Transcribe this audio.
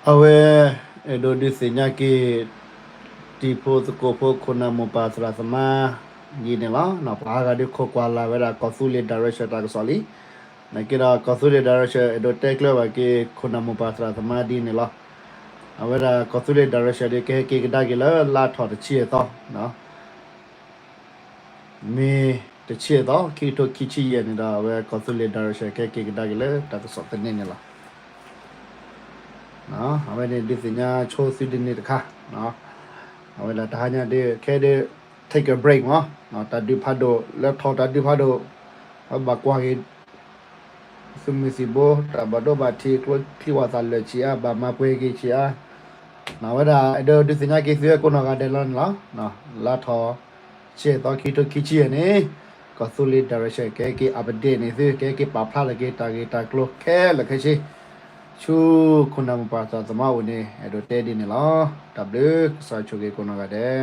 အဝဲအဲၣ်ဒိးဒုးသ့ၣ်ညါက့ၤ တံၤဖိသကိးဖိခိၣ်နၢ်မိၢ်ပၢ်သရၣ်သမါဒ်န့ၣ်လီၤ. ပှၤအါဂၤဒုးခိးကွၢ်လၢ်ဝဲဒၣ်ကီၢ်သူလ့ၤ direction တၢ်ကစီၣ်လံ. နာ်က့ဒီးကီၢ်သူလ့ၤ direction အဲၣ်ဒိးတဲကျၢၤဘၣ်က့ၤ ခိၣ်နၢ်မိၢ်ပၢ်သရၣ်သမါဒ်န့ၣ်လီၤ. အဝဲဒၣ်ကီၢ်သူလ့ၤ direction ဒုးကဟဲက့ၤကဒါက့ၤလၢလါထီၣ်တဆံအသီ မ့ၢ်တဆံအသီ ခံကထိခံဆံယဲၢ်န့ၣ်ဒီး အဝဲကီၢ်သူလ့ၤ direction ကဟဲက့ၤကဒါက့ၤလၢတၢ်ကစီၣ်သန့န့ၣ်လီၤ. အဝဲန့ၣ်ဒုးသ့ၣ်ညါဆိသုဒ်န့ၣ်တခါ, အဝဲဒၣ်တဟါညါဒုး ခဲဒုး take a break မး, တၢ်ဒုးဖးဒိၣ် လၢထီၣ်တၢ်ဒုးဖးဒိၣ် အဝဲဘၣ်ကွၢ်က့ၤ သုးမုၢ်သံၣ်ဘိ တၢ်ဘၣ်ဒိဘၣ်ထံး ကျိချံဝၣ်သၣ်လၢာ်ဆံးအါ ဘၣ်မၤပှဲၤက့ၤဆံးအါ, အဝဲဒၣ်အဲၣ်ဒိးဒုးသ့ၣ်ညါက့ၤသုဝဲကိးနီၢ်ဂၤဒဲးလီၤန့ၣ်လီၤ. လါထီၣ် ဆံသီခံကထိခံဆံယဲၢ်န့ၣ် ကီၢ်သူလ့ၤ direction ကဟဲက့ၤ update န့ၢ်သု ကဟဲက့ၤပာ်ဖျါလီၤက့ၤတၢ်ဂ့ၢ်တၢ်ကျိၤခဲလၢာ်ခဲဆ့ ဆူခိၣ်နၢ်မိၢ်ပၢ်သရၣ်သမါအအိၣ်န့ၣ် အဲၣ်ဒိးတဲဒ်န့ၣ်လီၤ. တၢ်ဘျုး ကစၢ်ဆိၣ်ဂ့ၤကိးနီၢ်ဂၤဒဲး